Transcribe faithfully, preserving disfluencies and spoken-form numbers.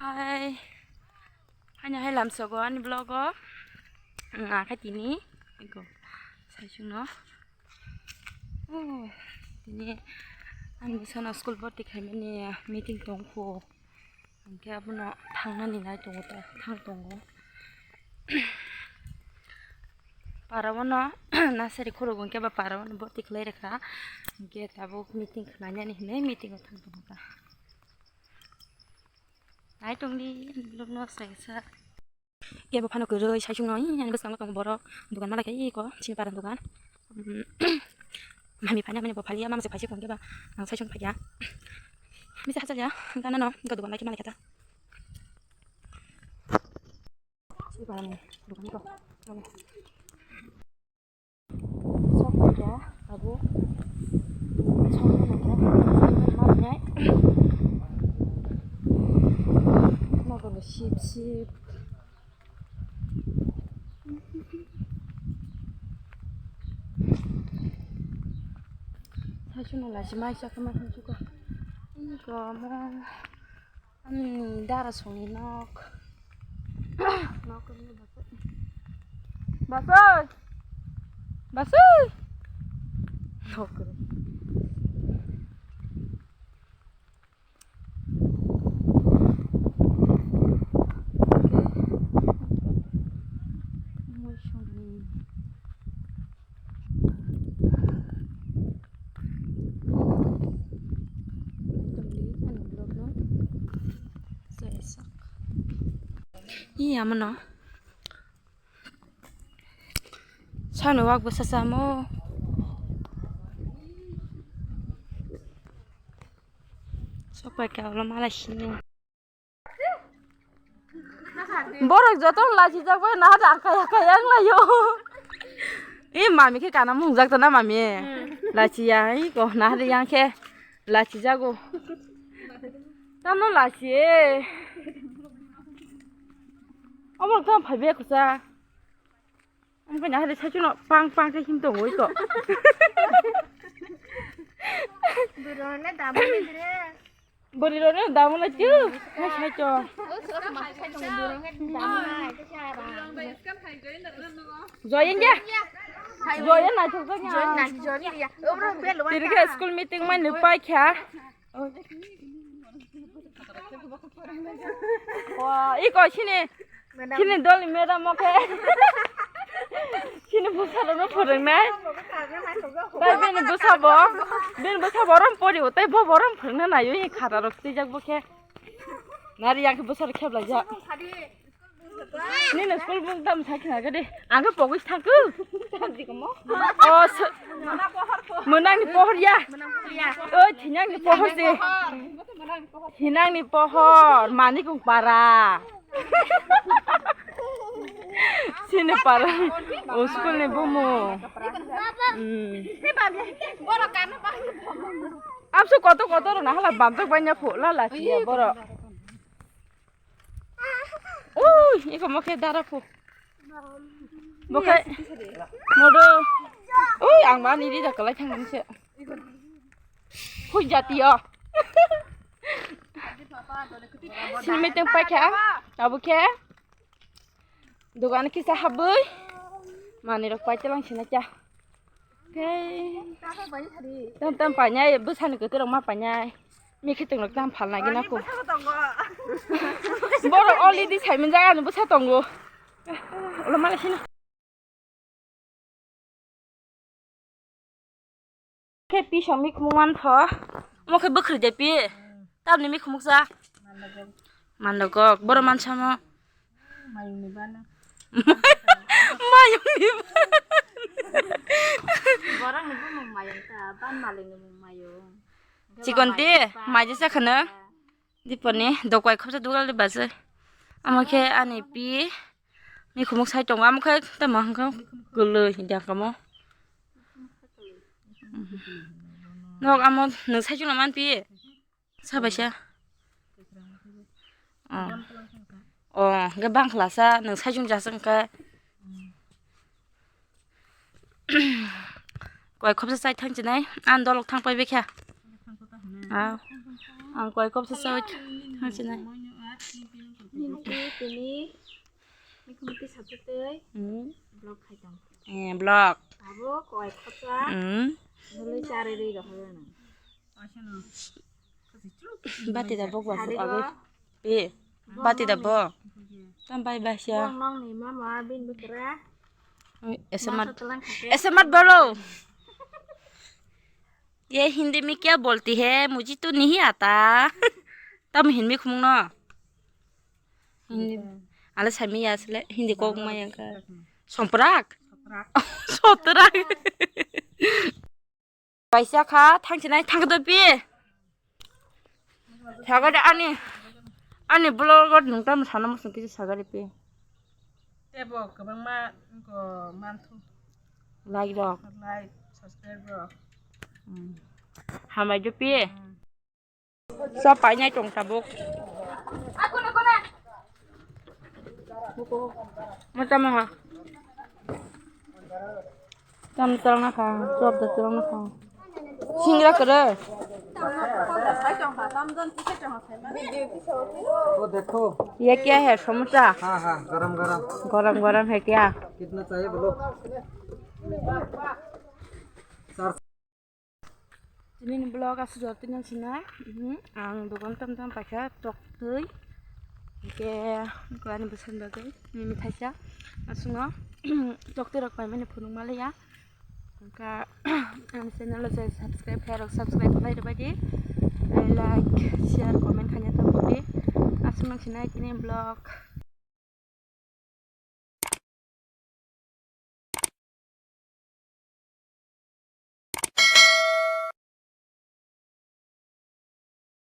Hai. Hanya hai lamsogo ani vlog o. Nga kha tini. Ego. Saisungno. Oh, tini ani bwsano school bwrwi khaimani meeting tongkho. Hingke abono thangnani nai tongo ta, thang tongo. Para o no nasari khorok hingke ba para o no bwrwi khlai rwkha. Hingke tabuk meeting khlainani hinui meeting o thang tongo ta. Nai tongdi, vlog no sai sa. Kebo phano kwrwi, saisungno, ih, ani bwskango tongo borok. Dogan malai kha, ih, ko, sini para dogan. Mami phani, mani bo phaliya, mama se phaisai kong keba, ang saisung phaiya. Misa hacha ya, gana no, ko dogan lai khe malai kha ta. Sini para ni, dogan ko. Sok paikha abo. Sok paikha. Nogo sip sip. Saisungno lachi mai sakha ma thang suka. Ini ko mo. Ani dara songni nok. Nok ni basoi. Basoi. Basoi. Nok ni. Moi songni. Iya, mano. Sano wak bwsa samo. Sopai ka ulo mala sini. Borok joto lachijak bai naha da kaya kaya wng laio. E mami khe kana mungjak tana mami. Lachiya, e ko naha da yang khe lachijago. Tamo lachi e. Omo tamo phaibe kusa. Ang kanya hari sachuno pang pang khe him tongo iko. Bwrwi rokno damu lai chu. Hai sai to. Joy inge. Joy na thok thok. Tiri khe school meeting mai ni pai kha. Wa, iko sini. Sini dol ni madam oke. Sini bwsa rokno phwrwngnai. Tai bini bwsa bo, bini bwsa bo rom pori o, tai bo bo rom phwrwngna naio, i khata rok twijak bo khe. Nari yang khe bwsa rok kheblai jak. Nini school bung tam thak na gade. Ang khe pogwi thangku. O, mwnang ni pohor ya. O, thinang ni pohor se. Thinang ni pohor, Manikung para. Sini para. O school ni bumu. Hmm. Abso koto koto rok na hala bamtok banya pho lala siya borok. Ui, iko mo khe dara pho. Bo khe modo. Ui, ang mani ri da kalai thang se. Hui jatiyo. Sini meeting pai kha. Abo khe. Dogan kisa habwi. Mani rok pai telang sina kya. Tam tam painai, bwsani kwtwrok ma painai. Mikhe tongrok tam phalna gina ko. Borok already saimanjak ani bwsa tongo. Ulo mala sina. Khe pisa mikhumung mantho. Omo khe bwkhwrwi de pi. Tamni mikhumung sa. Mandogok. Borok mansamo. Mayungni bana. Mayungni bana. Borokni bumung mayung ta, ban malikni mung mayung. Chikonti, maiji sakhano. Diponi, dokwai khopsa dugal di bajai. Amo khe ani pi, mikhumuk sai tongo, amo khe tamo hwnkhe kwlwi hinwi kamo. Nok amo nwng sai chwngno man pi. Sabaisa. Oh. Oh, hwnkhe bangkhlasa nwng saichung jaswk wngkha. Koi khopsa chai thang chinai, ang dolok thang pai bekha. Ah, ang koi khopsa chai thang chinai. Hinti tini mikhum ti sapitwi Hmm. Vlog khai tong. Eh, vlog. Abo koi khotsa. Hmm. Nuli chari ri rok hono. Bati da bok bok Hari agoi. Go. Pi. Bati da bo. Tam bai bai sia. Bong nong ni mama bin bukra. Oi, esemat. Masa telang khake. Esemat bolo. ये हिंदी में क्या बोलती है? मुझे तो नहीं आता। Tam hinmi khumung no. Hindi. Ale sami ya asle Hindi kok ma yang ka. Somprak. Sotrak. Kaisa kha thang sinai thang do pi. Sagade ani ani vlog o nung tam sana mo sungki sagade pi. Tebo kwbangma ko manthu. Like rok. Like, subscribe rok. Hmm. Hambai do pi. Hmm. Sa painai tong tabuk. Mo tamo ha. Tam terang na kha, chop da terang na kha. Singra kare. वो देखो। ये क्या है समोसा? हाँ हाँ, गरम गरम। गरम गरम है क्या? कितना चाहिए बोलो। Tini ni vlog aswk jor tini sinai. Mhm. Ang dogan tam tam paikha tok twi. Hingke ani bwsani bagwi mimi thaisa. Aswkno tok twi rok paimani phunuk maliya. Hingke ani channel o je subscribe khairok subscribe khlai rwbaidi. Like, share, comment khaina tongdi. Aswkno sinai tini vlog.